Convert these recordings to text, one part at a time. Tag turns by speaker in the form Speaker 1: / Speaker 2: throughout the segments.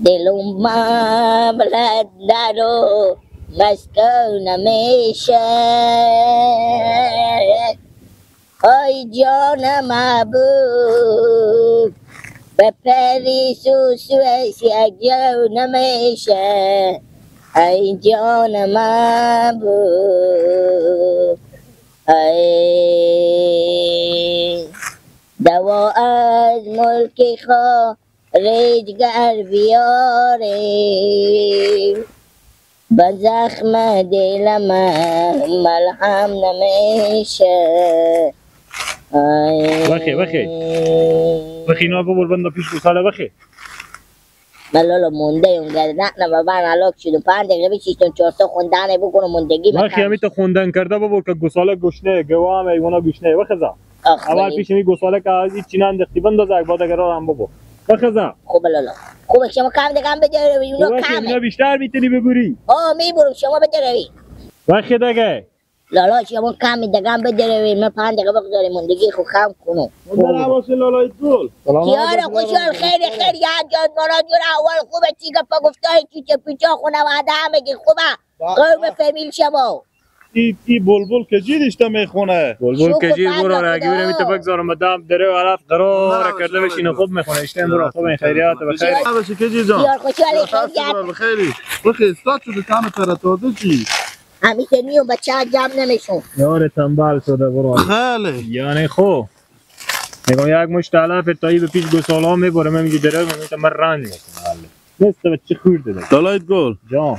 Speaker 1: دلم مبلد رو مسکو نمیشه ای جان محبوب به پاریس و سوئیس یک جو نمیشه ای جان محبوب ای دوا از ملک خارج گر بیاریم به زخم دل من ملهم نمیشه.
Speaker 2: بخی بخی بخی اینا ببر بنده پیش گوساله بخی.
Speaker 1: من لالا مونده اون گرد نه و من علاق شدم 5 دقیقه بشیشتم 4 تا خوندن بکنم موندگی.
Speaker 2: بخی همی تا خوندن کرده ببر که گوساله گشنه گوام ایوانا گشنه بخزا. اول پیش می گوساله که از این چینان دختی بندازه یک بعد اگر هم ببر بخزا.
Speaker 1: خوب لالا خوب شما کم دقیقه بده اونا کمه.
Speaker 2: اینا بیشتر میتونی ببری.
Speaker 1: آه میبرم شما بده.
Speaker 2: بخی دیگه
Speaker 1: لالا شما کم دقیقه بده من 5 دقیقه بگذاریم موندگی خو کم کنم.
Speaker 3: باشه لالای گل.
Speaker 1: یارا خوشحال خیر خیر یا جان مرا جور اول خوبه چی گپا گفتای چی پیچا خانواده همگی خوبه قوم فامیل شما.
Speaker 3: ای بلبل که جی داشته میخونه.
Speaker 2: بلبل که جی برو را اگه برم تو بگذارم دام دره و عرف قرار کرده بشینه خوب میخونه اشتم برو خوب این خیریات بخیر.
Speaker 3: باشه که جی جان.
Speaker 1: یار خوشحال خیر
Speaker 3: بخیری. بخیر استاد شده کم تر تازه چی؟
Speaker 1: همیشه میام بچه جمع نمیشون.
Speaker 2: یار تنبل شده برو.
Speaker 3: خیلی.
Speaker 2: یعنی خو میگم یک مشت علف تایی به پیش گوساله میبرم میگه دره میگم من رنج میکنم. مثل بچه خورده ده.
Speaker 3: لالایت گل.
Speaker 2: جان.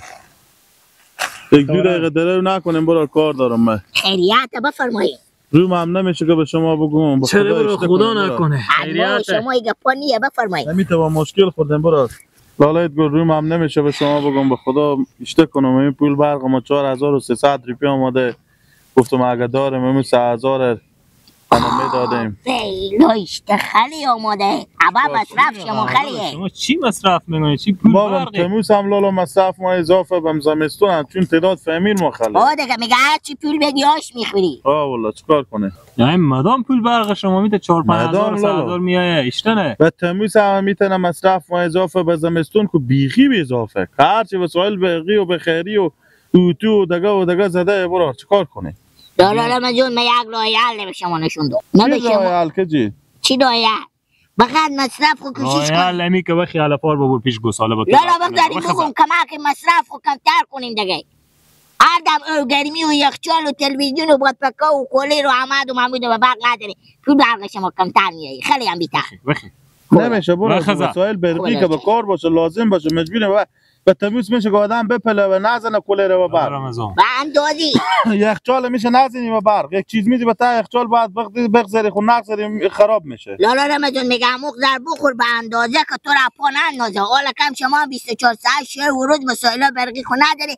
Speaker 3: یک دو دقیقه درو نکنیم برو کار دارم من.
Speaker 1: خیریت بفرمایید.
Speaker 3: روم هم نمیشه که به شما بگم.
Speaker 2: چرا برو خدا نکنه.
Speaker 1: خیریت شما یک پانیه بفرمایید.
Speaker 3: نمیتونم مشکل خوردم برو. لالایت گل روم هم نمیشه به شما بگم به خدا اشته کنم این پول برق ما 4300 روپیه آمده گفتم اگه دارم این 3000 انا میدادیم.
Speaker 1: فیلایشت خیلی آماده ابا مصرف شما خیلیه.
Speaker 2: شما چی مصرف میکنی چی پول برقه؟
Speaker 3: ما تموز هم لالا مصرف ما اضافه بم زمستون هم چون تعداد فهمیر ما خیلی.
Speaker 1: آه دیگه میگه هر چی پول بدی آش میخوری.
Speaker 3: آه والله چیکار کنه؟
Speaker 2: یعنی مدام پول برق شما میده 4 5 هزار 3000 میایه اشتنه.
Speaker 3: و تموز هم میتونه مصرف ما اضافه به زمستون که بیخی به اضافه. هر چی وسایل برقی و بخیری و اوتو و دگه و دگه زده برو چیکار کنه؟
Speaker 1: لالا من جون من یک راه حل به شما نشون دو.
Speaker 3: چی راه حل کجی؟
Speaker 1: چی راه حل؟ بخاطر مصرف خو کوشش کن.
Speaker 2: راه حل امی که بخی علفار ببر پیش گوساله بکن.
Speaker 1: لالا بگذاریم بگم کمک مصرف خو کمتر کنیم دیگه. هر دم او گرمی و یخچال و تلویزیون و بادپکا و کولر و عمد و محمود و برق نداره. پول برق شما کمتر میایی. خیلی هم بی‌تر.
Speaker 2: بخی.
Speaker 3: نمیشه برو وسایل برقی که به کار باشه لازم باشه مجبوره به تمیز میشه که آدم بپله و نزنه کولر و برق.
Speaker 1: و اندازی
Speaker 3: یخچال میشه نزنی و برق یک چیز میزی به تا یخچال بعد بغزری خو نغزری خراب میشه.
Speaker 1: لالا رمضان میگه عموق زر بخور به اندازه که تو را پا نندازه. حالا کم شما 24 ساعت شعر و روز وسایل برقی خو نداری.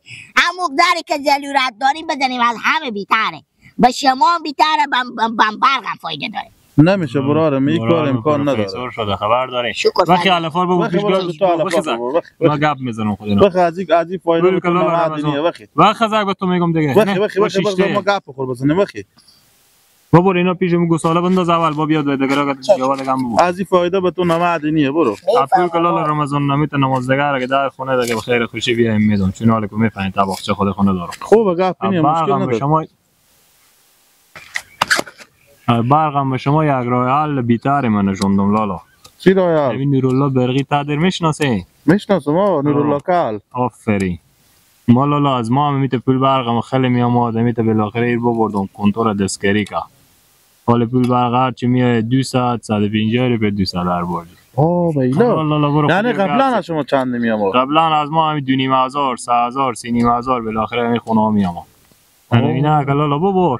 Speaker 1: عموق داری که ضرورت داریم بزنیم از همه بیتره. به شما بیتره بم برق هم فایده داره.
Speaker 3: نمیشه برارم این کار امکان نداره.
Speaker 2: شده خبر داره. بخی علفار بگو پیش گاز ما گپ میزنم خودنا.
Speaker 3: بخی از این فایده میکنم بخی.
Speaker 2: بخی از به تو میگم دیگه.
Speaker 3: بخی بخی بخی ما گپ بخور بزنیم بخی.
Speaker 2: بابا اینا پیش گوساله بنداز اول با بیاد دیگه جواب دیگه هم بگو.
Speaker 3: از این فایده به تو نمدنیه برو.
Speaker 2: اپول کلال رمضان نمیت نماز دیگه که در خونه دیگه بخیر خوشی بیایم میدون چون حالا که میفهمید طباخچه خود خونه دارم.
Speaker 3: خوبه گپ اینه مشکل نداره.
Speaker 2: شما برقم به شما یک راه حل بیتر من نشوندم لالا.
Speaker 3: چی راه حل؟
Speaker 2: این نورالله برقی تدر میشناسی؟
Speaker 3: میشناسم آقا نورالله کل.
Speaker 2: آفرین. ما لالا از ما هم میته پول برقم خیلی میام آدم میته بالاخره ایر ببردم کنتور دسکری که. حال پول برق هرچی میای 200 150 روپیه 200 در بردی.
Speaker 3: آه بیلا. یعنی قبلا از شما چند میام؟
Speaker 2: قبلا از ما هم 2,500 3,000 3,500 بالاخره می خونه میام. اینا لالا ببر.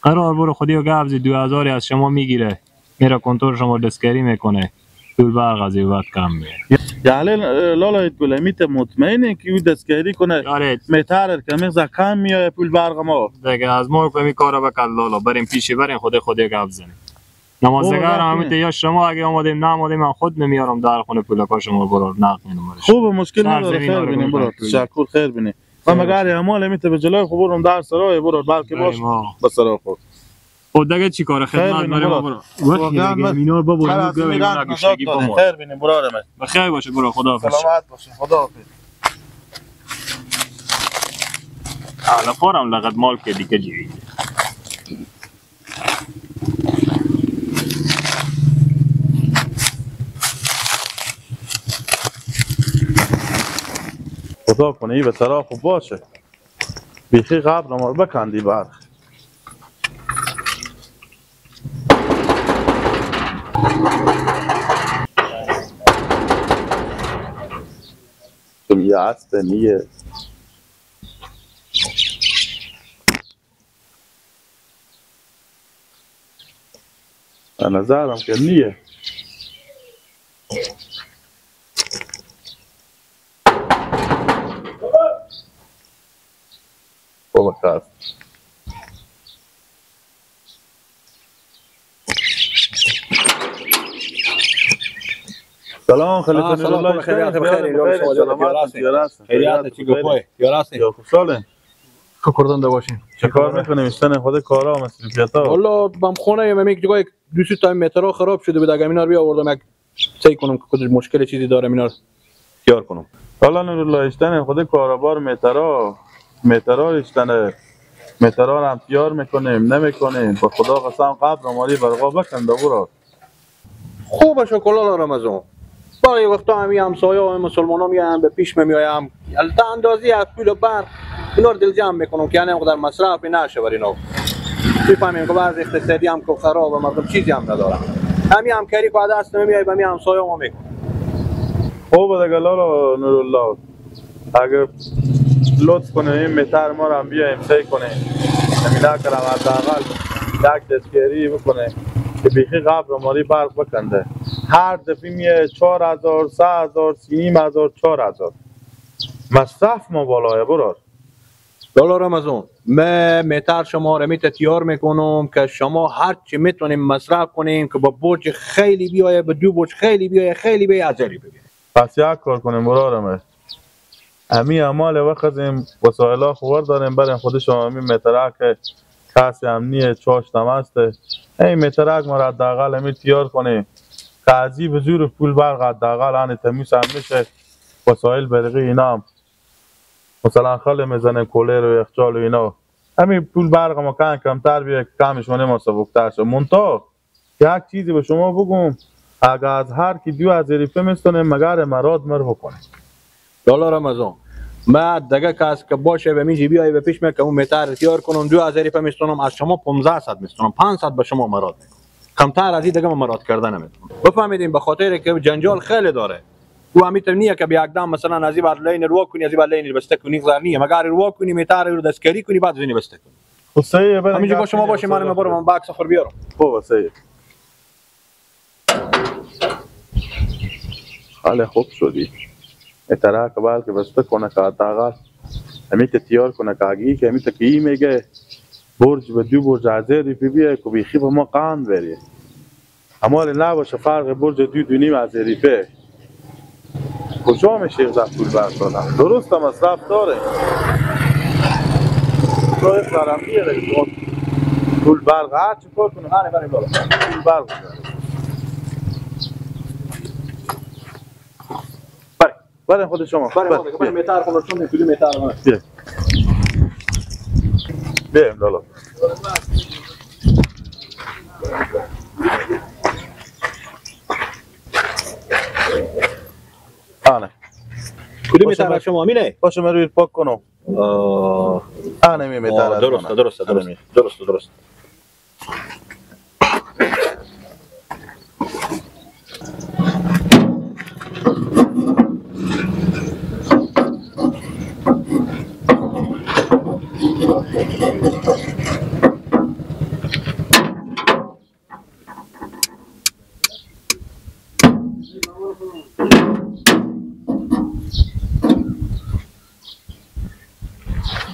Speaker 2: قرار برو خودی و قبض 2000 از شما میگیره میره کنتور شما دسکری میکنه پول برق از این وقت کم میره.
Speaker 3: یعنی لالا گل میت مطمئنه که او دستگیری کنه متر که میز کم میای پول برق ما
Speaker 2: دیگه از ما که می کارا بکن لالا بریم پیشی بریم خود خود قبض زنیم. نمازگار هم یا شما اگه آمادیم نه آمادیم من خود نمیارم در خونه پولکا شما برو نقد میدم.
Speaker 3: خوب مشکل نداره خیر بینیم برو تشکر خیر بینیم. من مگر امال میته به جلوی خو برم در سرای برو بلکه باش به سرای خود.
Speaker 2: خود دیگه چی کار خدمت برای ما برو. وقتی دیگه اینا بابا اینو گوی نگشتگی با ما.
Speaker 3: خیر بینیم برادر من.
Speaker 2: بخیر باشه برو، خداحافظ.
Speaker 3: سلامت باشه، خداحافظ.
Speaker 2: حالا خورم لقد مال که دیگه جیوی.
Speaker 3: خدا کنه ای به طرح خوب باشه. بیخی قبل ما رو بکندی برق. یه اسب نیه. به نظرم که نیه. بابا خست. سلام خلیفه نورالله.
Speaker 4: خیریت بخیر. خیریت چی گپای یاراستی
Speaker 3: خوشحالین
Speaker 4: که کردن باشین.
Speaker 3: چه کار میکنیم؟ ایستن خود کارا مصروفیت‌ها.
Speaker 4: والا بم خونه من یک جای دو سه تا مترا خراب شده بود، اگه اینا رو بیاوردم یک سعی کنم که خودش مشکل چیزی داره اینا رو تیار کنم.
Speaker 3: والا نورالله ایستن خود کارابار مترا ایستن مترا هم تیار میکنیم نمیکنیم. با خدا قسم قبل مالی برقا بکن برو.
Speaker 4: خوبه شکلالا رمضان. برای وقتا همی همسایه و مسلمان ها میایم به پیش میایم البته اندازی از پول و برق اینا رو دل جمع میکنم که یعنی اونقدر مصرف نشه بر اینا. میفهمیم که بعض اقتصادی هم که خرابه، مردم چیزی هم ندارن. همی همکاری که دست نمیای به همی همسایه ما میکنم.
Speaker 3: خوبه دیگه لالا نورالله، اگه لطف کنه این متر ما رو هم بیایم سعی کنیم همی نکرم حداقل یک دستگیری بکنه که بیخی قبل مالی برق بکنده. هر دفعه میه 4000 3000 3500 4000 مصرف ما بالایه برار.
Speaker 4: لالا رمضان من متر شما رو میت تیار میکنم که شما هر چی میتونیم مصرف کنیم که با برج خیلی بیایه، به دو برج خیلی بیایه، خیلی بیایه ازری بگیره.
Speaker 3: پس یک کار کنیم برارمه، امی امال وقتیم وسایل خوار داریم بریم خود شما امی متره که کسی هم نیه چاشت هم هسته این مترک ما را حداقل امی تیار کنیم که از به زور پول برق حداقل آن تمیز هم میشه. وسایل برقی اینا هم مثلا خاله میزنه کولر و یخچال و اینا، همین پول برق ما کم کمتر بیه کمش کنه ما سبکتر شه. منتها یک چیزی به شما بگم، اگه از هر کی 2000 روپیه میستونه مگر مراد مر بکنه.
Speaker 4: لالا رمضان ما دیگه کس که باشه به میجی بیای به پیش که اون متر تیار کنم 2000 روپیه میستونم، از شما 1500 میستونم، 500 به شما مراد میکنم. کمتر از این دیگه من مراد کردن نمیتونم. بفهمیدیم به خاطر که جنجال خیلی داره. او همیتر نیه که به یک دم مثلا از این بر لین رو کنی از این بر لین بسته کنی، غیر نیه. مگر رو کنی متر رو دستکاری کنی بعد زینی بسته کنی.
Speaker 3: خب صحیح بریم.
Speaker 4: همینجا با شما باشه، من برم من باکس خور بیارم.
Speaker 3: خب صحیح. خیلی خوب شدی. اترا کبال که بسته کنه که حداقل همی تیار کنه که اگه که همی تکی میگه برج به دو برج هزار روپیه بیه که بیخی به ما قند بریه. اما نباشه فرق برج دو دو نیم هزار روپیه کجا میشه ایقدر پول بردارم؟ درست هم مصرف داره تو اقدرم میره پول برق هر چی کار کنه
Speaker 4: بریم بالا
Speaker 3: پول برق
Speaker 4: بریم
Speaker 3: بریم خود شما
Speaker 4: بریم بریم متر کنم چون کدوم متر من
Speaker 3: بیایم لالا. آنه
Speaker 4: کدوم متر شما امینه؟
Speaker 3: باشه من روی پاک کنم. آنه می متر.
Speaker 4: درست درست درست درست درست.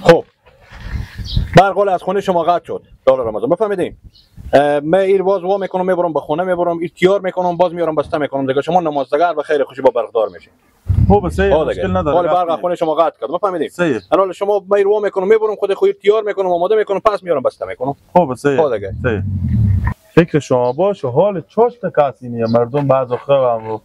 Speaker 4: خب برقال از خونه شما قطع شد لالا رمضان بفهمیدیم. من ایر باز وا میکنم میبرم به خونه میبرم ایر تیار میکنم باز میارم بسته میکنم دیگه. شما نمازدگر به خیر خوشی با برقدار میشین.
Speaker 3: خب صحیح، مشکل نداره.
Speaker 4: حال برق خونه شما قطع کرد، فهمیدی؟
Speaker 3: صحیح.
Speaker 4: الان شما می رو میکنم، میبرم خود خود تیار میکنم، آماده میکنم، پس میارم بسته میکنم.
Speaker 3: خب صحیح. صحیح. فکر شما باشه، حال چاشت کسی نیه. مردم بعض وقتا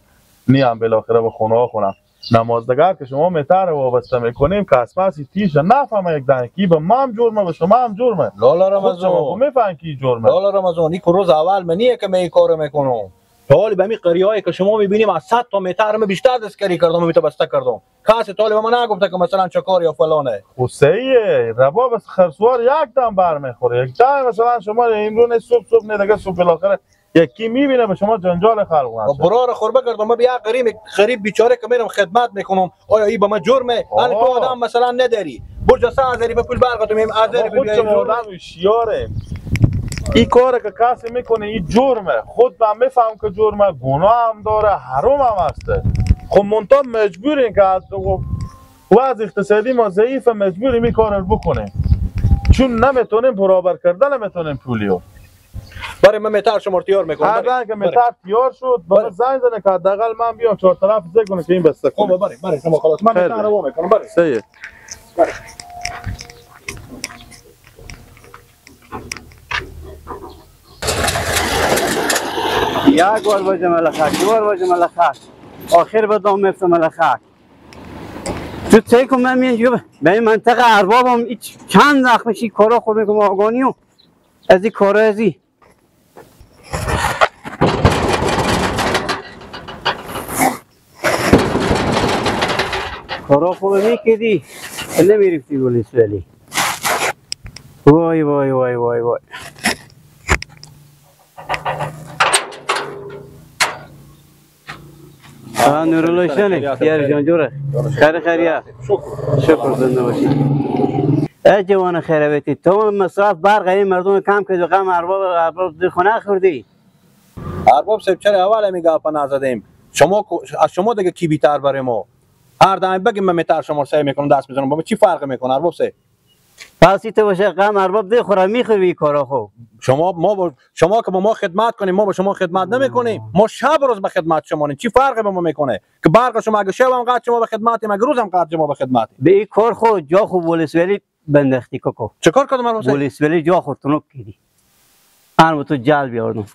Speaker 3: نیام بالاخره به خونه ها خونم نمازدگر که شما متر وابسته میکنیم که اسماسی تیش نفهمه یک دنه کی به ما هم جرمه به شما هم جرمه.
Speaker 4: لالا رمضان
Speaker 3: میفهم کی جرمه.
Speaker 4: لالا رمضان این روز اول منیه که می کارو میکنم. تا به می قریایی که شما میبینیم از 100 تا متر من بیشتر دستکاری کردم و میتا بسته کردم. کسی طالب من نگفته که مثلا چه کار یا فلانه.
Speaker 3: خب صحیحه، رباب از خرسوار یک دم برمیخوره. یک دم مثلا شما امروز صبح صبح نه دیگه صبح بالاخره یکی میبینه به شما جنجال خلق میشه.
Speaker 4: برار خوربه کردم من بیا غریب بیچاره که میرم خدمت میکنم، آیا ای به من جرمه؟ من تو آدم مثلا نداری برج 3000 پول برق تو میم ازری
Speaker 3: خود شما آدم شیاره. این کار که کسی میکنه این جرمه، خود من میفهم که جرمه، گناه هم داره، حرام هم هسته. خب منتها مجبوریم که وضع اقتصادی ما ضعیفه، مجبوریم این کار رو بکنیم، چون نمیتونیم برابر کردن نمیتونیم پولیو.
Speaker 4: برای من متر شما تیار میکنم.
Speaker 3: هر که متر تیار شد با زنگ زنه که حداقل من بیام چهار طرف زنگ کنه که این بسته کنه.
Speaker 4: خب برای شما خلاص من متر رو میکنم. برای
Speaker 3: صحیح.
Speaker 5: یک بار باجه ملخک، دو بار باجه ملخک، آخر به دام میفتم ملخک. تو چه کنم من میگم به این منطقه اربابم چند وقت میشه کارا خود میکنم آگانیو از این کارا از این کارا خوب میکردی نمیرفتی بولیس ولی. وای وای وای وای وای. نورالله شنه یار جان جوره خیر خیریه شکر زنده باشی. ای جوان خیرویتی تو مصرف برق این مردم کم کردی و غم ارباب در خونه خوردی.
Speaker 4: ارباب صاحب چرا اول می گپ نزدیم؟ شما از شما دیگه کی بیتر برای ما؟ هر دم بگیم من متر شما سعی میکنم دست میزنم با چی فرق میکنه ارباب صاحب؟
Speaker 5: پس تو باشه غم ارباب ده خوره میخوری کارا. خو
Speaker 4: شما ما شما که با ما خدمت کنیم ما با شما خدمت نمیکنیم. ما شب روز به خدمت شما نیم. چی فرقی به ما میکنه که برق شما اگه شب هم قطع شما به خدمتیم اگه روز هم قطع شما به خدمتیم.
Speaker 5: به این کار خو جا خو ولسولی بندختی کوکو.
Speaker 4: چه کار کردم ارباب صاحب؟
Speaker 5: ولسولی جا خو تنوک کردی. من تو جال بیاردم.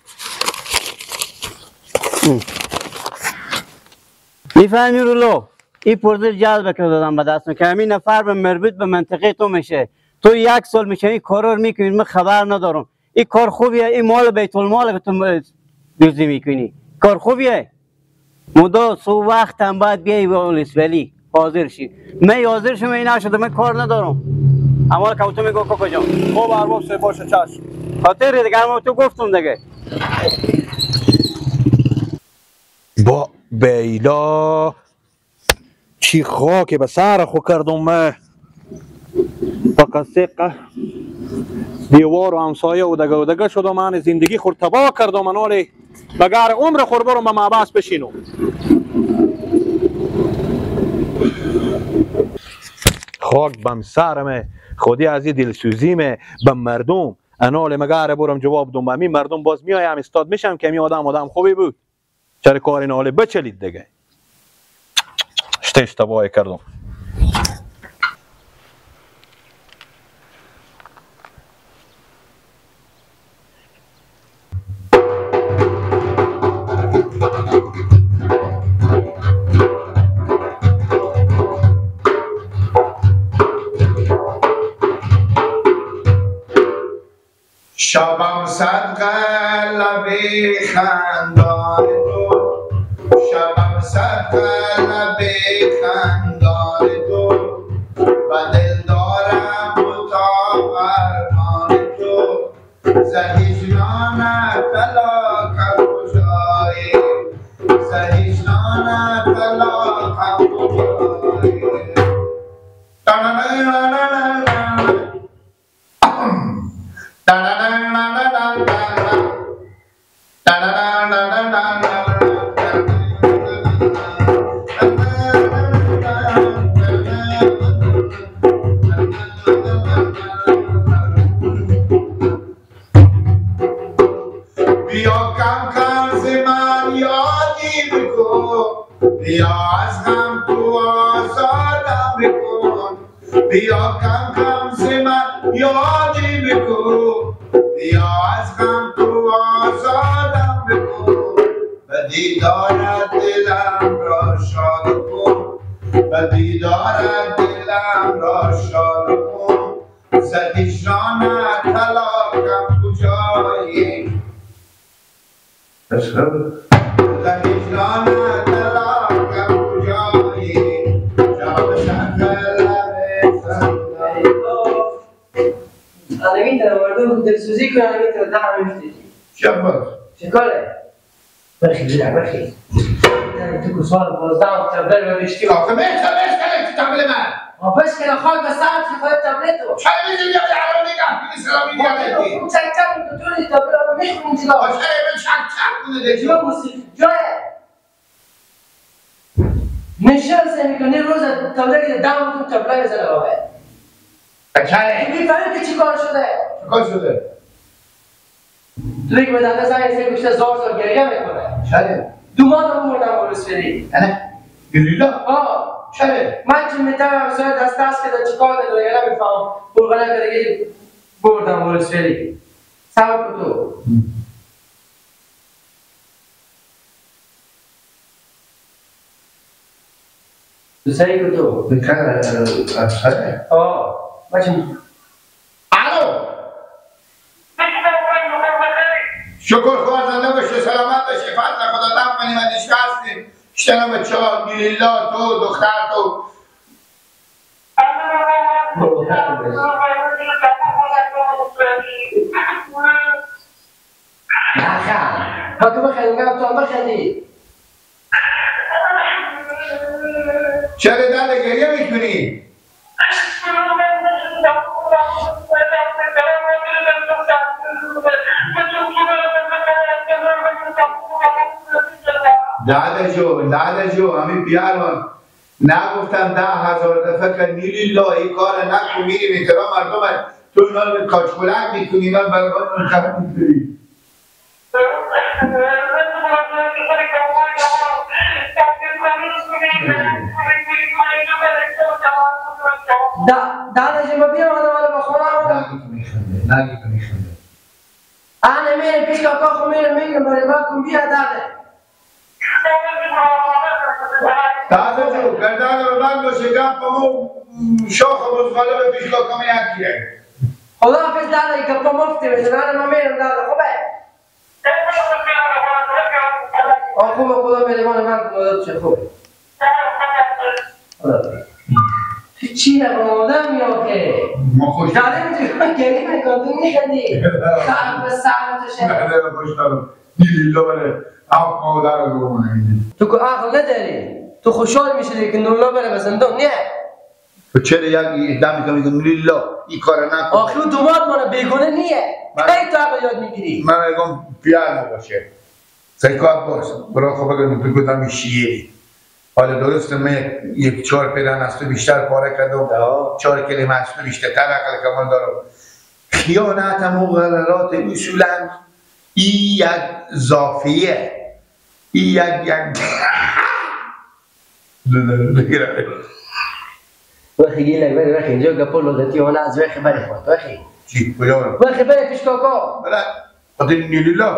Speaker 5: میفهمی رولو؟ این پرده جذب کرده دادم به دستم که همین نفر به مربوط به منطقه تو میشه. تو یک سال میشه این کارا رو میکنی من خبر ندارم. این کار خوبیه، این مال بیت المال که تو دزدی میکنی کار خوبیه. مدا سو وقت هم باید بیای به ولسوالی حاضر شی. من حاضر شم این نشده من کار ندارم. اما که تو میگو کاکا جان.
Speaker 4: خب ارباب صاحب باشه چشم.
Speaker 5: خاطر دیگه اما تو گفتم دیگه.
Speaker 4: با بیلا چی خاکی به سر خو کردم من. فقط سقه دیوار و همسایه و دگه و دگه شدم من زندگی خور تباه کردم من آلی مگر عمر خور برم به معبس بشینم. خاک بم سرمه خودی از این دلسوزیمه به مردم انال مگر برم جواب دوم به می مردم باز میایم استاد میشم که می آدم خوبی بود. چرا کار این حاله بچلید دیگه. اشتباه کردم.
Speaker 6: شبم صدقه لبی خندان تو، شبم صدقه لبی خندان تو، و دل دارم و تا ارمان تو، ز هجرانت فلاکم کجایی، ز هجرانت فلاکم کجایی. بیا کم کم ز من یادی بکن، بیا از غم تو بیا کم کم ز من یادی بکن، بیا از غم تو آزادم بکن، به دیدارت دلم را شاد کن، به دیدارت دلم را شاد کن، ز هجرانت هلاکم کجایی، ز هجرانت هلاکم کجایی، جام شکر لب خندان.
Speaker 7: نمیتونم مردم دلسوزی کنم، نمیتونم در میفتیدی.
Speaker 6: چه باز؟
Speaker 7: چه کاره؟ برخی جیره برخی. تو که سال 15 تبل بوشتی.
Speaker 6: آخه من تبل کنه تبل من.
Speaker 7: آبش کنه خاک به سر چی خواهد تبل تو.
Speaker 6: چه میزی بیا به نگه کنی سلامی دیگه بدی.
Speaker 7: چک چک تو تو تبل رو میخونی دیگه.
Speaker 6: آخه من چک چک کنه دیگه.
Speaker 7: چه موسیقی جای. نشسته میکنه روز تبل دم تو تبل بزنه بابا.
Speaker 6: چه؟
Speaker 7: میفهمی که چی کار شده؟
Speaker 6: چی کار شده؟
Speaker 7: تو بگی به دنده زنگ سه گوشته زار زار گریه میکنه.
Speaker 6: چرا؟
Speaker 7: دومان رو بردم بروسفری.
Speaker 6: نه گریلا؟
Speaker 7: آه.
Speaker 6: چرا؟
Speaker 7: من چون میتونم همسایه دست دست کرده چی کار کرده دیگه نمیفهمم. بلغله کرده که بردم بروسفری. سبب تو. تو سری تو.
Speaker 6: میکنه افسره؟
Speaker 7: آه. بچه
Speaker 6: الو شکر خدا زنده باشه سلامت باشه فضل خدا دم کنیم و دیشک هستیم شتنم چهار گیلیلا تو دختر تو
Speaker 7: نخند ها تو بخندی میگم تو هم بخندی.
Speaker 6: چرا در گریه میکنی؟ داده جو همین بیاران نگفتم 10,000 دفعه که نیلی لا این کار نکن میریم احترام مردم تو اینا رو به کاچکولک میکنی اینا رو برای خراب میکنی.
Speaker 7: داده جو بیا آدم با خونه
Speaker 6: نگی تو میخنده.
Speaker 7: انا میرم پیش کاکا خو میرم میگم برای ما کن بیا داده.
Speaker 6: داده جو گردن رو بند باشه گپ مو شاخ بزغاله به پیش کاکا میکیه.
Speaker 7: خدا حافظ داده گپ مفتی بشه. نه من میرم داده خوبه. آه خوبه خدا مهربان من مدد چه خوبه. خدا چی نه آدم یا که
Speaker 6: ما خوش
Speaker 7: داده میتونی گریه میکنی تو میخندی خراب به سر تو شه.
Speaker 6: نه خوش دارم نیلیلا بره عق مادر رو میگی.
Speaker 7: تو که عقل نداری تو خوشحال میشی که نورلا بره به زندان نه؟
Speaker 6: تو چرا یک دم میکنی میگم نیلیلا این کار نکن.
Speaker 7: آخه اون دوماد مانه بیگونه نیه. کی تو عقل یاد میگیری؟
Speaker 6: من میگم پیار باشه سکات باش برای خب بگم بگم شیعه. حالا درسته من یک 4 پیرن از تو بیشتر پاره کردم 4 کلمه از تو بیشتر تر عقل کمال دارم. خیانت مقررات اصولا ای یک زافیه ای یک
Speaker 7: وخی گیلک بری وخی اینجا گپو لودتی اون از وخی بری خود وخی
Speaker 6: چی کجا
Speaker 7: وخی بری پیش کاکا
Speaker 6: بله خاطر نیلیلا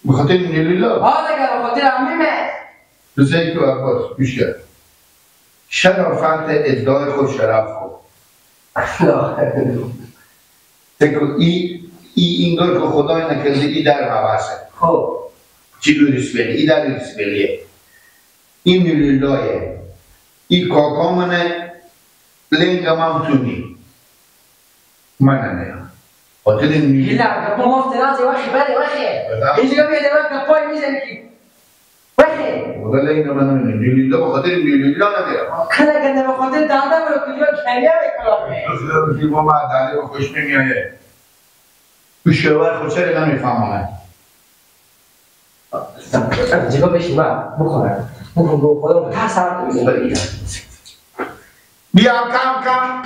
Speaker 6: به خاطر نیلیلا
Speaker 7: ها دیگه به خاطر عمیمه.
Speaker 6: تو سعی که عباس گوش کرد شرافت ادعای خود شرف کن. تکو ای اینگار که خدای نکرده ای در حواسه.
Speaker 7: خب
Speaker 6: چی رویس بلی ای در رویس بلیه این نیلیلایه ای کاکا منه لنگم هم تو نی من نه خاطر نیلیلا
Speaker 7: گپا مفت نازی وخی بله وخی اینجا بیاید من گپای میزنی وخی
Speaker 6: خدا لنگ من نمیدونم نیلیلا به خاطر نیلیلا نمیرم
Speaker 7: کنه کنه به خاطر دادم رو کجا کریه میکنم
Speaker 6: با من داده به خوش نمیایه تو شوهر خود چرا نمیفهمانه
Speaker 7: جگا بشی من بخورم بخورم خدا تا سر
Speaker 6: بیا کم کم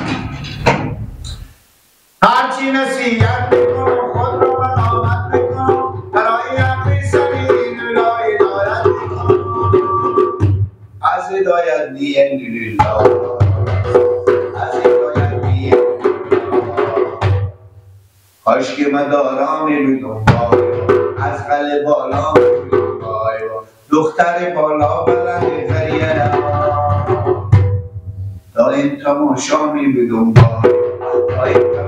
Speaker 6: هرچی نصیحت بکنم خود رو ملامت بکنم برای عقلی سلیم لای هدایت بکنم از هدایت نیه نیلیلا از هدایت کاش که من دارا میبودم وای از قل بالا میبودم وای دختر بالا بلند قریه تا این تماشا میبودم وای تا این